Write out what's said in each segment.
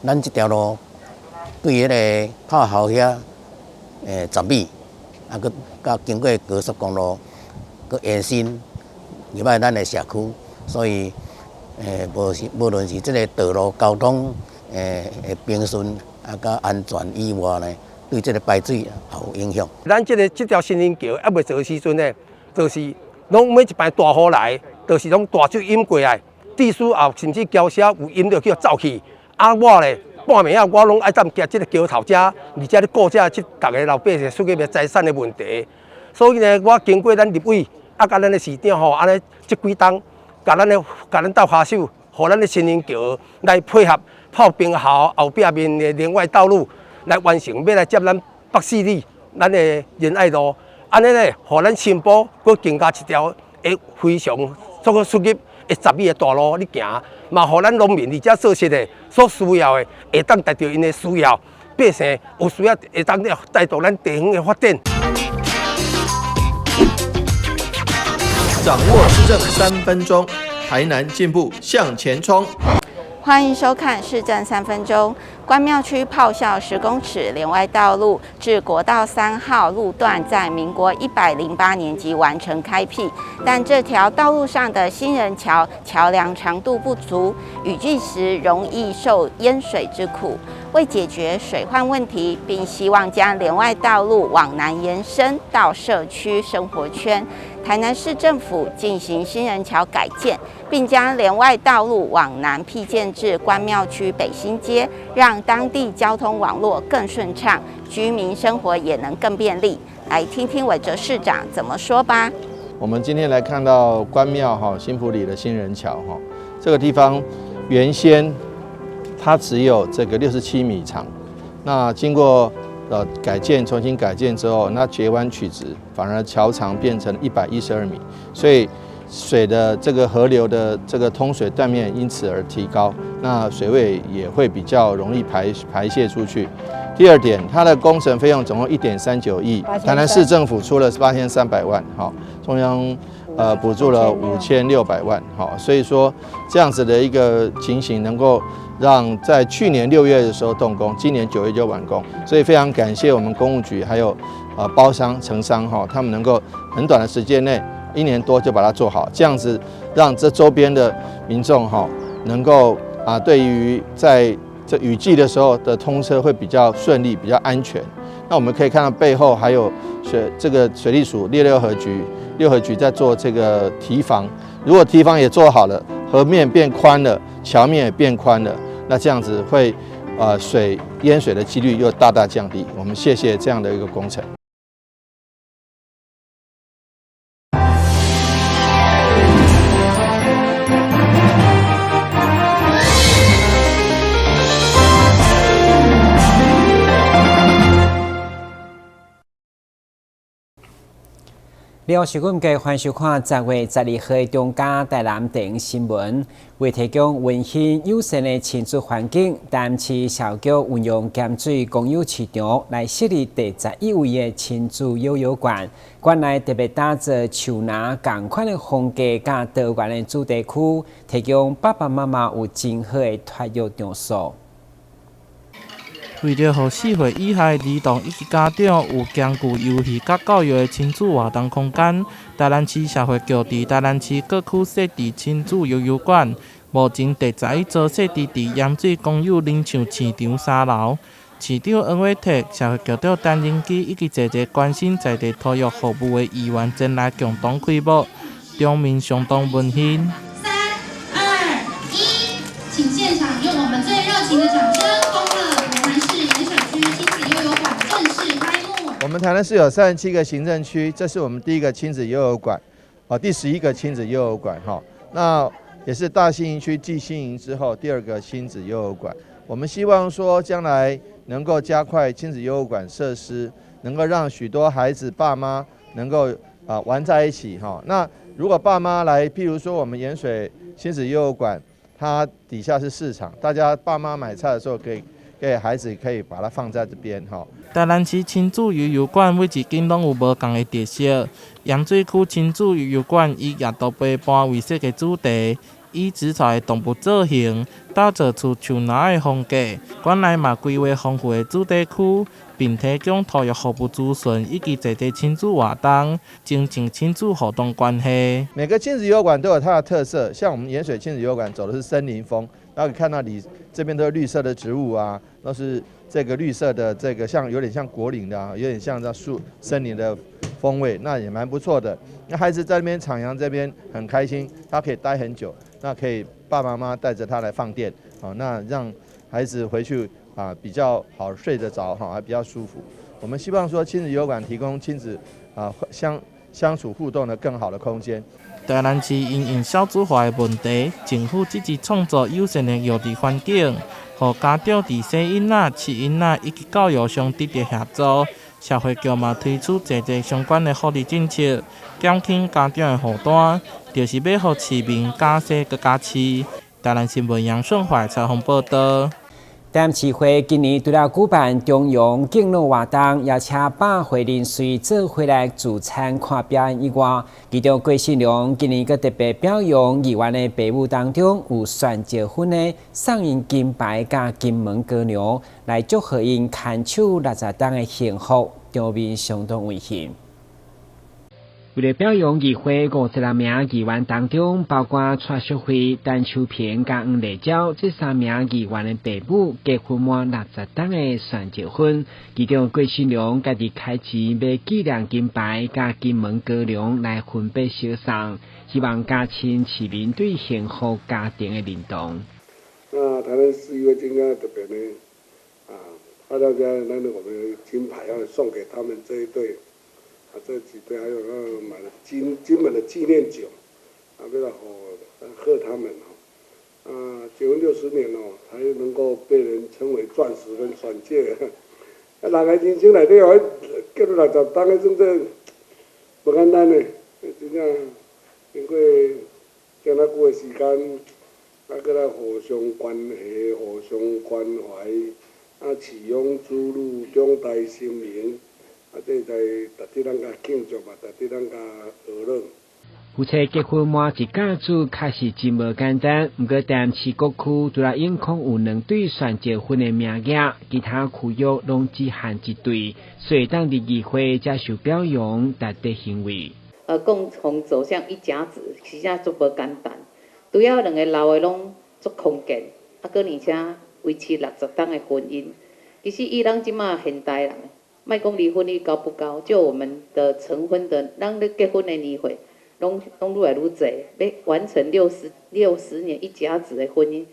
咱這條路對彼个炮校遐10米，啊，閣佮經過高速公路，閣延伸入來咱的社區，所以無論是這个道路交通的平順啊，佮安全以外呢，對這个排水也有影響。咱這條新人橋猶未做的時陣呢，就是攏每一擺大雨來，就是攏大水淹過來，地勢也甚至橋車有淹著去走去。啊，我咧半暝仔我攏愛踮行這个橋頭遮，而且咧顧這逐个老百姓出入的財產的問題。所以呢，我經過咱立委啊，佮咱的市長吼，按呢這幾冬，共咱鬥跤手，予咱的新人橋來配合炮兵校後壁面的連外道路來完成，欲來接咱北勢里咱的仁愛路，按呢咧，予咱新埔閣增加一條會非常速出入的10米的大路咧行，嘛予咱農民佇遮做事的所需要的，會當達到𪜶的需要，百姓有需要會當帶動咱地方的發展。掌握市政3分鐘，台南進步向前衝。歡迎收看市政三分鐘。關廟區炮校10公尺連外道路至國道3號路段，在民國108年即完成開闢，但這條道路上的新人橋橋梁長度不足，雨季時容易受淹水之苦。為解決水患問題，並希望將連外道路往南延伸到社區生活圈，台南市政府進行新人橋改建，並將連外道路往南闢建至關廟區北新街，讓當地交通網絡更順暢，居民生活也能更便利。來聽聽偉哲市長怎麼說吧。我們今天來看到關廟哈新埔里的新人橋哈，這個地方原先它只有這個67米長，那經過改建，重新改建之後，那截彎取直，反而橋長變成112米，所以水的這個河流的這個通水斷面因此而提高，那水位也會比較容易排泄出去。第二點，它的工程費用總共1.39億，台南市政府出了8300萬，哈，中央補助了5600萬，哈，所以說這樣子的一個情形能夠讓在去年6月的時候動工，今年9月就完工，所以非常感謝我們工務局還有包商承商哈，他們能夠很短的時間內1年多就把它做好，這樣子讓這周邊的民眾哈能夠啊對於在這雨季的時候的通車會比較順利，比較安全。那我們可以看到背後還有這個水利署六合局，六合局在做這個堤防。如果堤防也做好了，河面變寬了，橋面也變寬了，那這樣子會，水淹水的幾率又大大降低。我們謝謝這樣的一個工程。你好，是阮家歡迎收看10月12號的中嘉台南電影新聞。為提供溫馨友善的親子環境，台南市社會局運用鹹水公有市場來設立第11位的親子遊樂館。館內特別打造樹林仝款的風格，佮多元的主題區，提供爸爸媽媽有真好的托育場所。為著予4歲以下的兒童以及家長有兼具遊戲佮教育的親子活動空間，台南市社會局佇台南市各區設置親子遊樂館。目前第11座設置佇鹽水公有林場市場三樓。市長黃偉哲、社會局長陳仁基以及濟濟關心在地托育服務的議員前來共同開幕，場面相當溫馨。三、二、一，請現場用我們最熱情的掌聲，恭賀台南市鹽水區親子悠遊館正式開幕。我們台南市有37個行政區，這是我們第一個親子悠遊館，哦，第11個親子悠遊館哈。那也是大信義區繼新營之後第二個親子悠遊館。我們希望說將來能夠加快親子悠遊館設施，能夠讓許多孩子爸媽能夠啊玩在一起哈。那如果爸媽來，譬如說我們鹽水親子悠遊館，它底下是市場，大家爸媽買菜的時候可以給孩子可以把它放在這邊哈。台南市親子悠遊館每一間攏有無仝的特色。鹽水區親子悠遊館以夜渡陪伴為設計主題，以植草的動物造型，打造出樹林的風格。館內嘛規劃豐富的主題區，並提供托育服務資訊以及在地親子活動，增進親子互動關係。每個親子遊館都有它的特色，像我們鹽水親子遊館走的是森林風，然後你看到裡這邊都是綠色的植物啊，都是這個綠色的這個像有點像果嶺的啊，有點像這樹森林的風味，那也蠻不錯的。那孩子在那邊徜徉這邊很開心，他可以待很久，那可以爸爸媽媽帶着他來放電，好，那讓孩子回去啊比較好睡得着哈，還比較舒服。我們希望說親子遊館提供親子啊相處互動的更好的空間。台南市因應少子化的問題，政府積極創造友善的育兒環境，予家長佇生囡仔、飼囡仔以及教育上得著協助。社會局嘛推出濟濟相關的福利政策，減輕家長的負擔，就是欲予市民敢生閣敢飼。台南新聞楊順懷採訪報導。台南市會今年除了舉辦重陽敬老活動，邀請百歲人士做伙來聚餐看表演以外，其中郭信良今年閣特別表揚議員的爸母當中有懸石婚的，送𪜶金牌佮金門高粱，來祝賀𪜶牽手60冬的幸福，場面相當溫馨。為了表揚議會56名議員當中，包括蔡淑慧、陳秋萍佮黃麗嬌這三名議員的爸母結婚滿60冬的懸石婚，其中郭信良家己開錢買紀念金牌佮金門高粱來分別相送，希望加深市民對幸福家庭的認同。那台南市議會今天特別呢，啊，發到家，那我們金牌要送給他們這一對。啊，這幾對還有那個買了金門的紀念酒，啊，為了好賀他們哦。啊，結婚60年哦，才能夠被人稱為鑽石跟鑽戒。啊，人的人生內底哦，結了60冬的，真正無簡單呢。真正經過這麼久的時間，啊，閣來互相關係、互相關懷，啊，飼養子女，長大成名。啊，這在值得咱共慶祝嘛，值得咱共學樂。夫妻結婚滿一甲子，確實真無簡單。毋過台南市各區除了永康有兩對懸石婚的名額，其他區域攏只限一對，所以當佇議會才受表揚值得欣慰。共同走向一甲子，實在足無簡單。除了兩个老的攏足康健，啊，閣而且維持60冬的婚姻，其實以咱這馬現代人，莫講離婚率高不高，就我們的成婚的，咱咧結婚的年歲，攏愈來愈濟，欲完成60年一甲子的婚姻，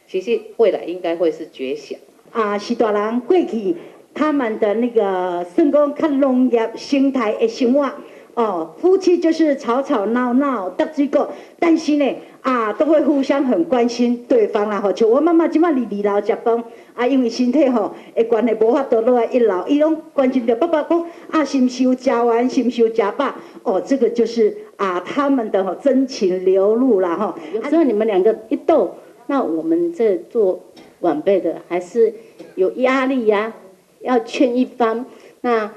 其實未來應該會是絕響。啊，序大人過去他們的那個算講較農業生態的生活，哦，夫妻就是吵吵鬧鬧，得水果，但是呢，啊，都會互相很關心對方啦。吼，像我媽媽這馬佇二樓食飯，啊，因為身體吼的關係無法度落來一樓，伊攏關心著爸爸講，啊，是毋是有食完，是毋是有食飽？哦，這個就是啊，他們的吼真情流露啦，吼。有時候你們兩個一鬥，那我們這做晚輩的還是有壓力呀，啊，要勸一方。那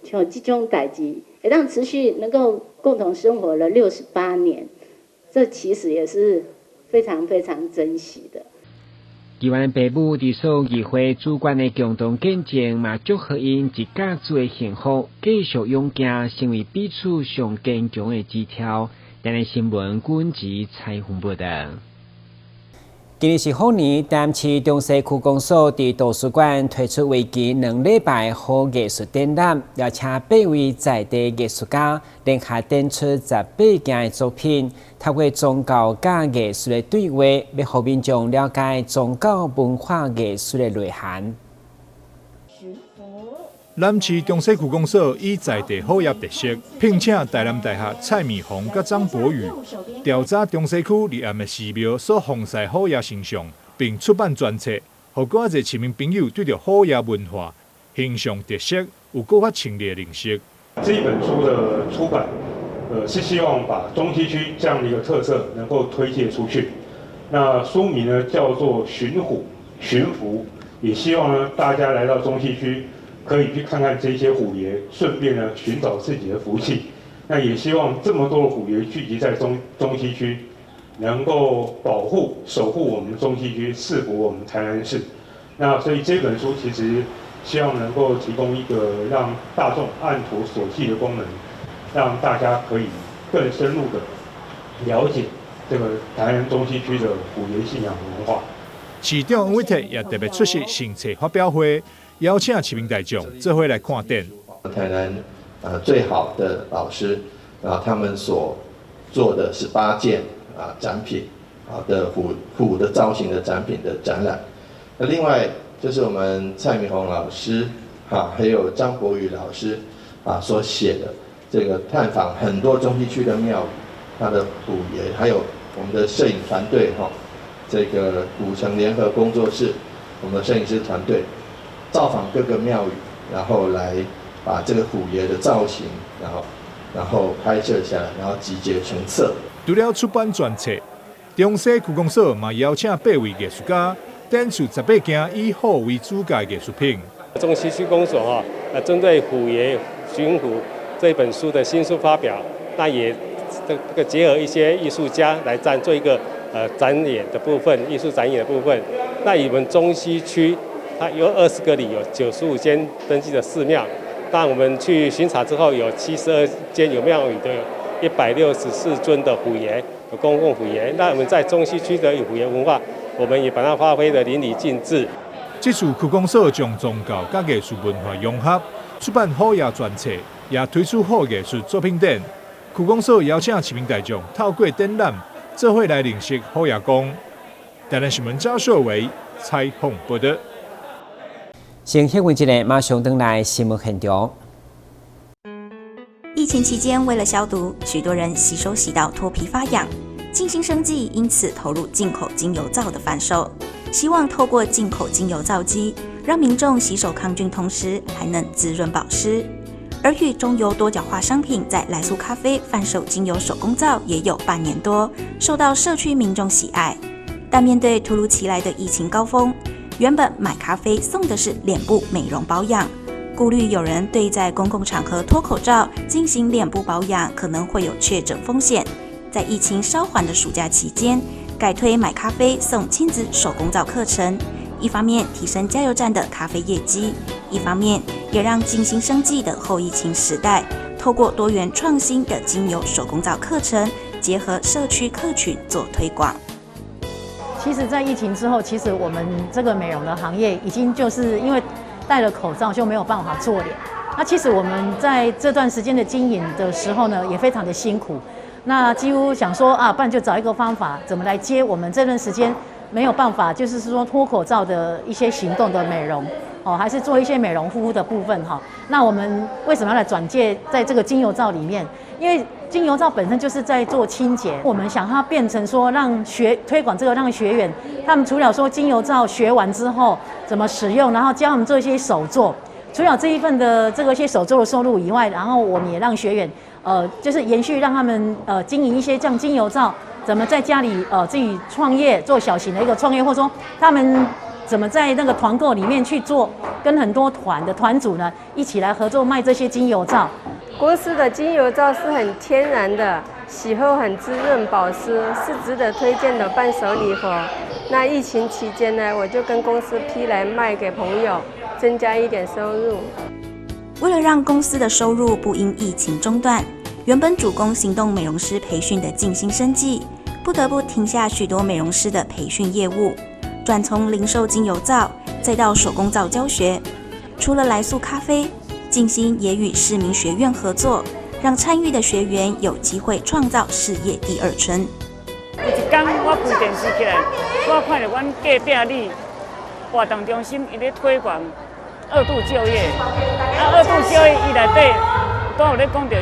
像這種代誌，會當持續能夠共同生活了68年，這其實也是非常非常珍惜的。議員爸母佇所有議會主管的共同見證，嘛祝賀𪜶一家子的幸福，繼續勇行，成為彼此上堅強的支柱。台南新聞君子採訪報導。今年是虎年，台南市中西區公所佇圖書館推出為期2禮拜虎藝術展覽，邀請八位在地藝術家聯合展出18件的作品，透過宗教佮藝術的對話，欲予民眾了解宗教文化藝術的內涵。南市中西區公所以在地虎爺特色，聘請台南大學蔡美紅佮張博宇調查中西區立案的寺廟所奉祀虎爺形象，並出版專冊，予閣較濟市民朋友對著虎爺文化形象特色有閣較深入的認識。這本書的出版，是希望把中西區這樣的一個特色能夠推介出去。那書名呢叫做《尋虎尋福》，也希望呢大家來到中西區，可以去看看這些虎爺，順便呢尋找自己的福氣。那也希望這麼多的虎爺聚集在中西區，能夠保護、守護我們中西區，賜福我們台南市。那所以這本書其實希望能夠提供一個讓大眾按圖索驥的功能，讓大家可以更深入的了解這個台南中西區的虎爺信仰文化。市長黃偉哲也特別出席新冊發表會，邀請市民大眾做伙來看展。台南最好的老師啊，他們所做的18件啊展品啊的虎的造型的展品的展覽。那另外就是我們蔡明宏老師哈，還有張博宇老師啊所寫的這個探訪很多中西區的廟宇，他的虎爺，還有我們的攝影團隊哈，這個古城聯合工作室，我們的攝影師團隊造訪各個廟宇，然後來把這個虎爺的造型，然後拍攝下來，然後集結成冊。除了出版專冊，中西區公所嘛邀請八位藝術家展出18件以虎為主角的藝術品。中西區公所哈，針對虎爺尋虎這本書的新書發表，那也這個結合一些藝術家來展做一個展演的部分，藝術展演的部分。那我們中西區，它有20個里，有95間登記的寺廟。那我們去巡查之後，有72間有廟宇的，164尊的虎爺，有供奉虎爺。那我們在中西區的虎爺文化，我們也把它發揮得淋漓盡致。這次區公所將宗教佮藝術文化融合，出版虎爺專冊，也推出虎藝術作品展。區公所邀請市民大眾透過展覽，做伙來認識虎爺公。台南新聞張秀維採訪報道。先歇困一下，馬上轉來新聞現場。疫情期間，為了消毒，許多人洗手洗到脫皮發癢。靜心生技因此投入進口精油皂的販售，希望透過進口精油皂機，讓民眾洗手抗菌，同時還能滋潤保濕。而與中油多角化商品在來素咖啡販售精油手工皂也有半年多，受到社區民眾喜愛。但面對突如其來的疫情高峰，原本買咖啡送的是臉部美容保養，顧慮有人對在公共場合脫口罩進行臉部保養可能會有確診風險，在疫情稍緩的暑假期間，改推買咖啡送親子手工皂課程，一方面提升加油站的咖啡業績，一方面也讓靜心生技的後疫情時代，透過多元創新的精油手工皂課程，結合社區客群做推廣。其實，在疫情之後，其實我們這個美容的行業已經就是因為戴了口罩就沒有辦法做臉。那其實我們在這段時間的經營的時候呢，也非常的辛苦。那幾乎想說啊，不然就找一個方法，怎麼來接我們這段時間沒有辦法，就是說脫口罩的一些行動的美容哦，還是做一些美容護膚的部分哈。那我們為什麼要來轉介在這個精油皂裡面？因為精油皂本身就是在做清潔，我們想它變成說讓學推廣這個，讓學員他們除了說精油皂學完之後怎麼使用，然後教他們做一些手作，除了這一份的這個些手作的收入以外，然後我們也讓學員就是延續讓他們經營一些像精油皂，怎麼在家裡自己創業做小型的一個創業，或者說他們怎麼在那個團購裡面去做，跟很多團的團主呢一起來合作賣這些精油皂。公司的精油皂是很天然的，洗後很滋潤保濕，是值得推薦的伴手禮盒。那疫情期間呢，我就跟公司批來賣給朋友，增加一點收入。為了讓公司的收入不因疫情中斷，原本主攻行動美容師培訓的靜心生技，不得不停下許多美容師的培訓業務，轉從零售精油皂，再到手工皂教學。除了來素咖啡，靜心也與市民學院合作，讓參與的學員有機會創造事業第二春。有一天我開電視起來，我看著阮隔壁里活動中心伊咧推廣二度就業，啊，二度就業伊內底都有咧講著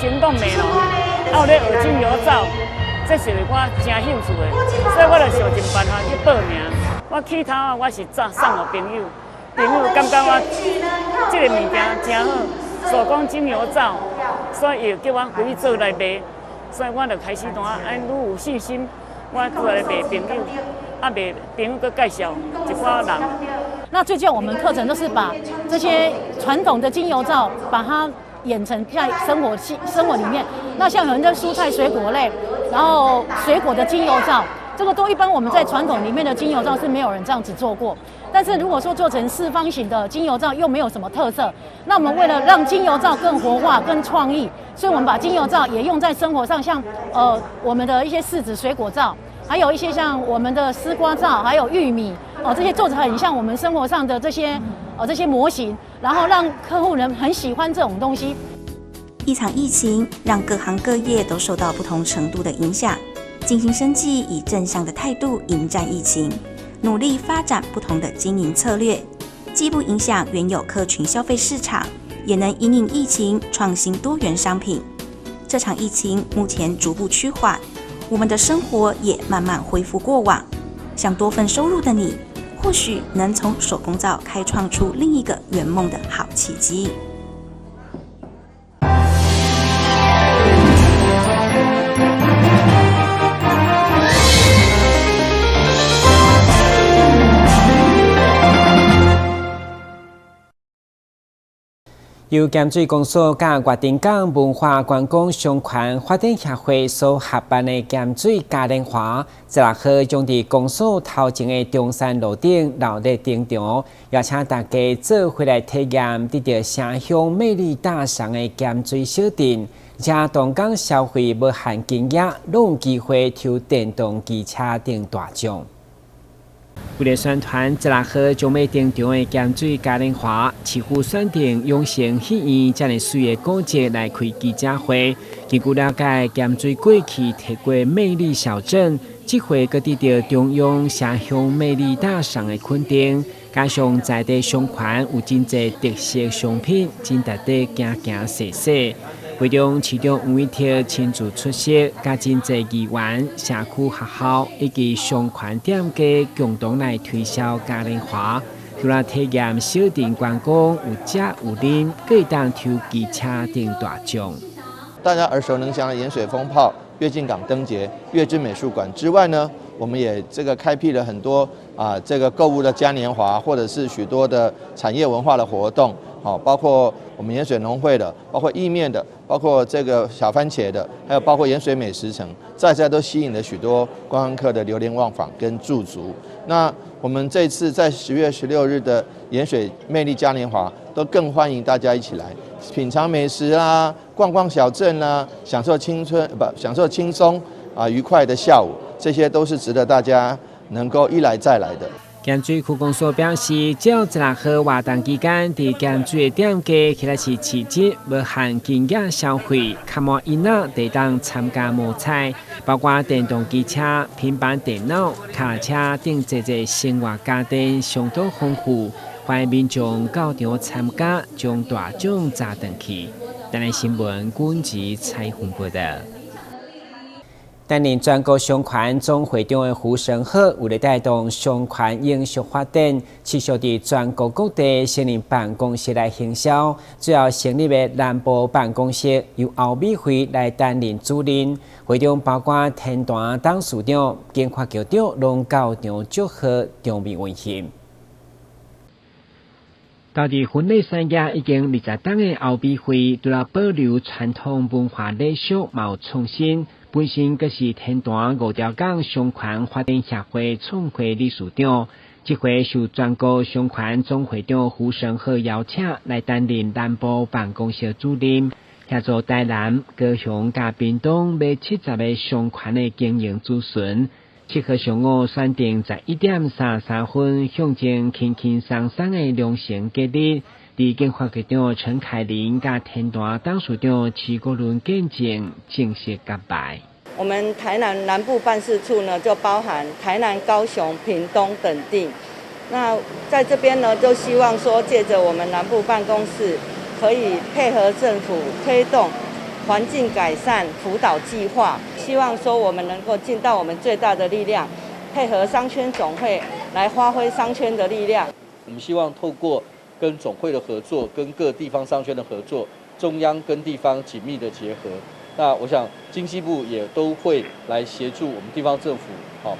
行動美容，啊有咧學精油皂，這是我誠興趣的，所以我就想盡辦法去報名。我起頭啊，我是送予朋友，朋友感覺我這個物件誠好，手工精油皂，所以伊就叫我回去做來賣，所以我就開始怎啊，按愈有信心，我過來賣朋友，啊賣朋友閣介紹一寡人。那最近我們課程都是把這些傳統的精油皂，把它演成在生活裡面。那像有人的蔬菜水果類，然后水果的精油皂，这个都一般我们在传统里面的精油皂是没有人这样子做过。但是如果说做成四方形的精油皂又没有什么特色，那我们为了让精油皂更活化、更创意，所以我们把精油皂也用在生活上，像我们的一些柿子水果皂，还有一些像我们的丝瓜皂，还有玉米哦，这些做成很像我们生活上的这些这些模型，然后让客户人很喜欢这种东西。一场疫情让各行各业都受到不同程度的影响，进行生计以正向的态度迎战疫情，努力发展不同的经营策略，既不影响原有客群消费市场，也能因应疫情创新多元商品。这场疫情目前逐步趋缓，我们的生活也慢慢恢复过往。想多份收入的你，或许能从手工皂开创出另一个圆梦的好契机。由咸水公所佮月田港文化观光商圈发展协会所合办的咸水嘉年华，16号将伫公所头前的中山路顶闹热登场，邀请大家做伙来体验得到城乡魅力大赏的咸水小镇，而且动工消费无限金额，拢有机会抽电动机车等大奖。为了宣传16号将欲登场的咸水嘉年华，市府选定永成戏院遮尔媠的古迹来开记者会。根据了解，咸水过去提过魅力小镇，这回阁得到中央城乡魅力大赏的肯定，加上在地商圈有真济特色商品，真值得行行踅踅。会中市长黄伟哲亲自出席，佮真济议员、社区学校以及商圈店家共同来推销嘉年华，除了体验小镇观光，有食有啉，阁会当抽机车等大奖。大家耳熟能详的盐水风炮、跃进港灯节、月之美术馆之外呢，我们也这个开辟了很多这个购物的嘉年华，或者是许多的产业文化的活动。好，包括我们盐水农会的，包括意面的，包括这个小番茄的，还有包括盐水美食城，在在都吸引了许多观光客的流连忘返跟驻足。那我们这次在10月16日的盐水魅力嘉年华，都更欢迎大家一起来品尝美食啊，逛逛小镇啊，享受青春不享受轻松愉快的下午，这些都是值得大家能够一来再来的。咸水区公所表示，只要16号活动期间，伫咸水的店家或者是市集，无限金额消费，较满囡仔就当参加摸彩，包括电动机车、平板电脑、卡车等济济生活家电，相当丰富，欢迎民众到场参加，将大奖砸转去。台南新闻军职采访报道。担任全国商圈总会长的胡胜鹤，为了带动商圈永续发展，持续伫全国各地成立办公室来行销。最后成立的南部办公室，由欧美辉来担任主任。会中包括天坛董事长、经发局长，拢到场祝贺，场面温馨。到伫婚礼产业已经20冬的欧美辉，除了保留传统文化礼俗，嘛有创新。本身阁是天坛五条港商圈发展协会创会理事长，这回受全国商圈总会长胡胜鹤邀请来担任南部办公室主任，协助台南、高雄、佮屏东买70个商圈的经营咨询。7号上午选定11:33分，象征轻轻松松的良辰吉日，伫经发局长陈凯琳佮天坛董事长徐国伦见证正式揭牌。我们台南南部办事处呢，就包含台南、高雄、屏东等地。那在这边呢，就希望说，借着我们南部办公室，可以配合政府推动环境改善辅导计划，希望说我们能够尽到我们最大的力量，配合商圈总会来发挥商圈的力量。我们希望透过跟总会的合作，跟各地方商圈的合作，中央跟地方紧密的结合。那我想经济部也都会来协助我们地方政府，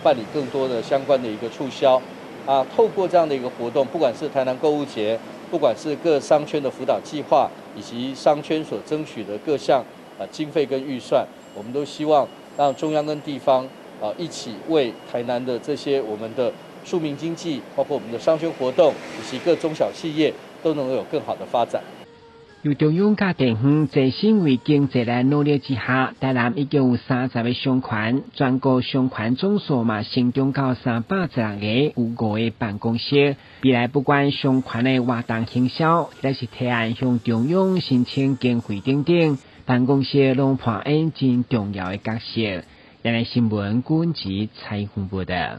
办理更多的相关的一个促销。透过这样的一个活动，不管是台南购物节，不管是各商圈的辅导计划，以及商圈所争取的各项经费跟预算，我们都希望讓中央跟地方啊一起為台南的這些我們的庶民經濟，包括我們的商圈活動以及各中小企業，都能夠有更好的發展。由中央佮地方齊心為經濟來努力之下，台南已經有30個商圈，全國商圈總數嘛成長到316個，有5個辦公室。未來不管商圈的活動行銷，抑是提案向中央申請經費等等，辦公室攏扮演真重要的角色。台南新聞軍籍採訪報道。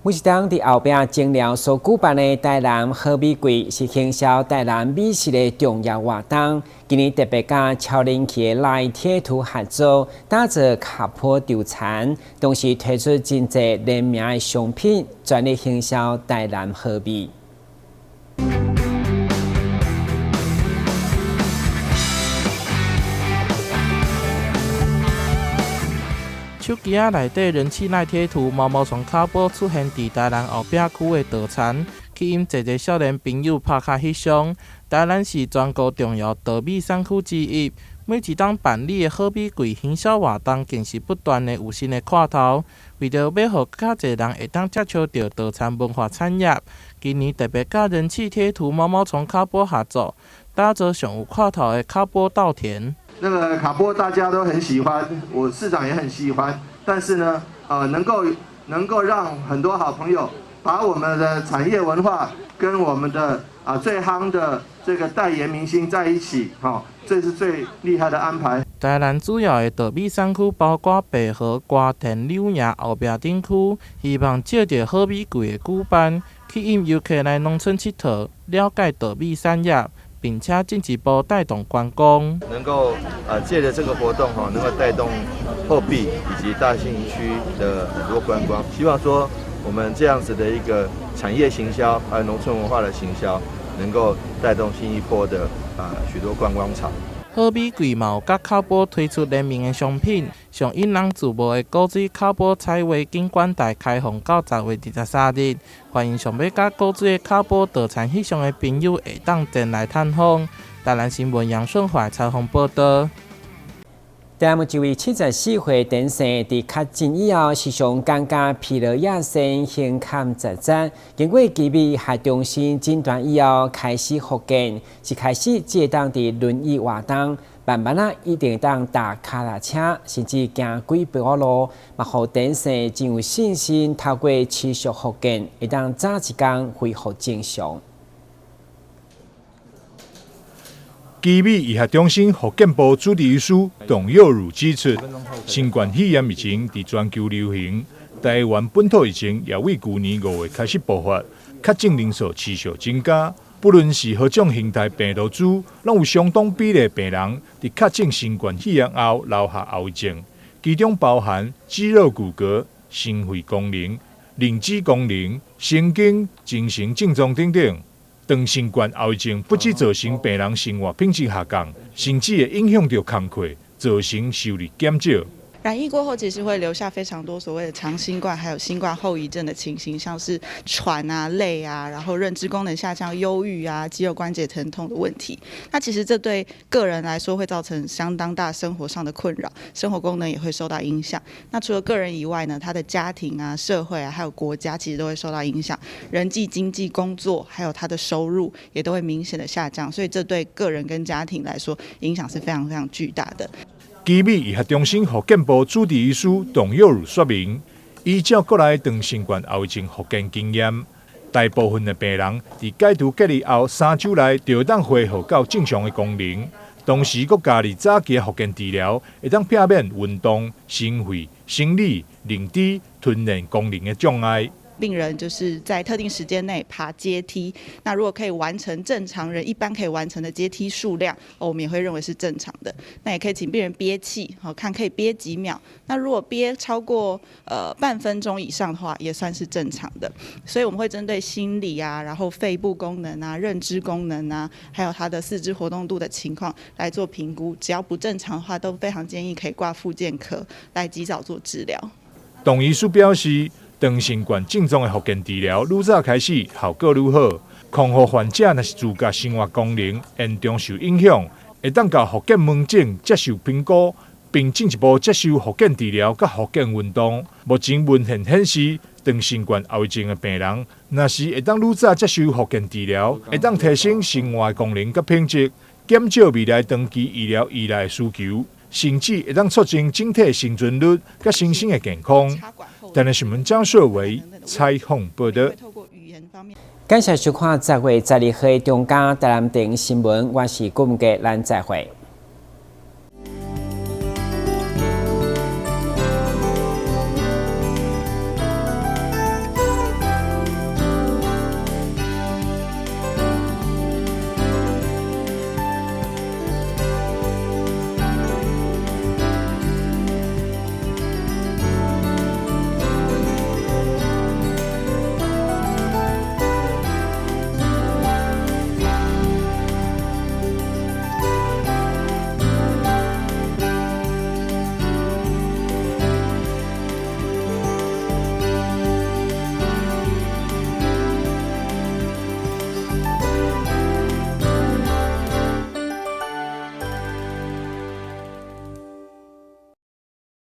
每一冬佇後壁診療所舉辦的台南好美櫃，是行銷台南美食的重要活動。今年特別佮超人氣的 LINE 貼圖合作，打造卡波稻田，同時推出真濟聯名的商品，全力行銷台南好味。手機仔內底人氣 LINE 貼圖毛毛蟲卡波出現佇台南後壁區的稻田，吸引濟濟少年朋友拍卡翕相。台南是全國重要稻米產區之一，每一冬辦理的好米櫃行銷活動，更是不斷的有新的看頭。為著欲予較濟人會當接觸著稻田文化產業，今年特別佮人氣貼圖毛毛蟲卡波合作，打造上有看頭的卡波稻田。那個卡波大家都很喜歡，我市長也很喜歡。但是呢，能夠讓很多好朋友把我們的產業文化跟我們的最夯的這個代言明星在一起，哈，這是最厲害的安排。台南主要的稻米產區包括白河、瓜田、柳營、後壁等區，希望藉著好米櫃的舉辦，吸引遊客來農村𨑨迌，了解稻米產業。並且進一步帶動觀光，能夠借著這個活動哈，能夠帶動後壁以及大信義區的很多觀光。希望說我們這樣子的一個產業行銷，還有農村文化的行銷，能夠帶動新一波的許多觀光潮。好米櫃嘛有佮卡波推出聯名的商品，上引人注目的古水卡波彩畫景觀台開放到10月23日，歡迎想欲佮古水的卡波稻田翕相的朋友會當前來探訪。台南新聞楊順懷採訪報導。台南一位74歲陳姓，佇確診以後，時常感覺疲勞亞身，胸坎窒窒。經過奇美醫學中心診斷以後，開始復健。一開始只會當佇輪椅活動，慢慢仔一定會當踏跤踏車，甚至行幾步路，嘛予陳姓真有信心，透過持續復健，會當早一工恢復正常。奇美醫學中心復健部主治醫師董佑汝指出，新冠肺炎疫情佇全球流行，台灣本土疫情也為舊年5月開始爆發，確診人數持續增加。不論是何種形態病毒株，攏有相當比例病人佇確診新冠肺炎後留下後遺症，其中包含肌肉骨骼、心肺功能、認知功能、神經、精神症狀等等。長新冠後遺症不只造成病人生活品質下降，甚至會影響著工課，造成收入減少。染疫過後，其實會留下非常多所謂的長新冠，還有新冠後遺症的情形，像是喘啊、累啊，然後認知功能下降、憂鬱啊、肌肉關節疼痛的問題。那其實這對個人來說會造成相當大生活上的困擾，生活功能也會受到影響。那除了個人以外呢，他的家庭啊、社會啊，還有國家，其實都會受到影響，人際、經濟、工作，還有他的收入也都會明顯的下降。所以這對個人跟家庭來說，影響是非常非常巨大的。奇美醫學中心復健部主治醫師董佑汝說明，依照國內長新冠後遺症復健經驗，大部分的病人佇解除隔離後3週內就當恢復到正常的功能。同時，閣加入早期的復健治療，會當避免運動、心肺、生理、認知、吞嚥功能的障礙。病人就是在特定時間內爬階梯，那如果可以完成正常人一般可以完成的階梯數量，我們也會認為是正常的。那也可以請病人憋氣，好看可以憋幾秒。那如果憋超過半分鐘以上的話，也算是正常的。所以我們會針對心理啊，然後肺部功能啊、認知功能啊，還有他的四肢活動度的情況來做評估。只要不正常的話，都非常建議可以掛復健科來及早做治療。董醫師表示，長新冠症狀的復健治療愈早開始，效果愈好。康復患者若是自覺生活功能嚴重受影響，會會當到復健門診接受評估，並進一步接受復健治療佮復健運動。目前文獻顯示，長新冠後遺症的病人，若是會當愈早接受復健治療，會當提升生活的功能佮品質，減少未來長期醫療依賴的需求，甚至會當促進整體生存率佮身心的健康。台南新聞張碩維採訪報導。感謝收看10月12號中嘉台南電新聞，我是顧文傑，咱再會。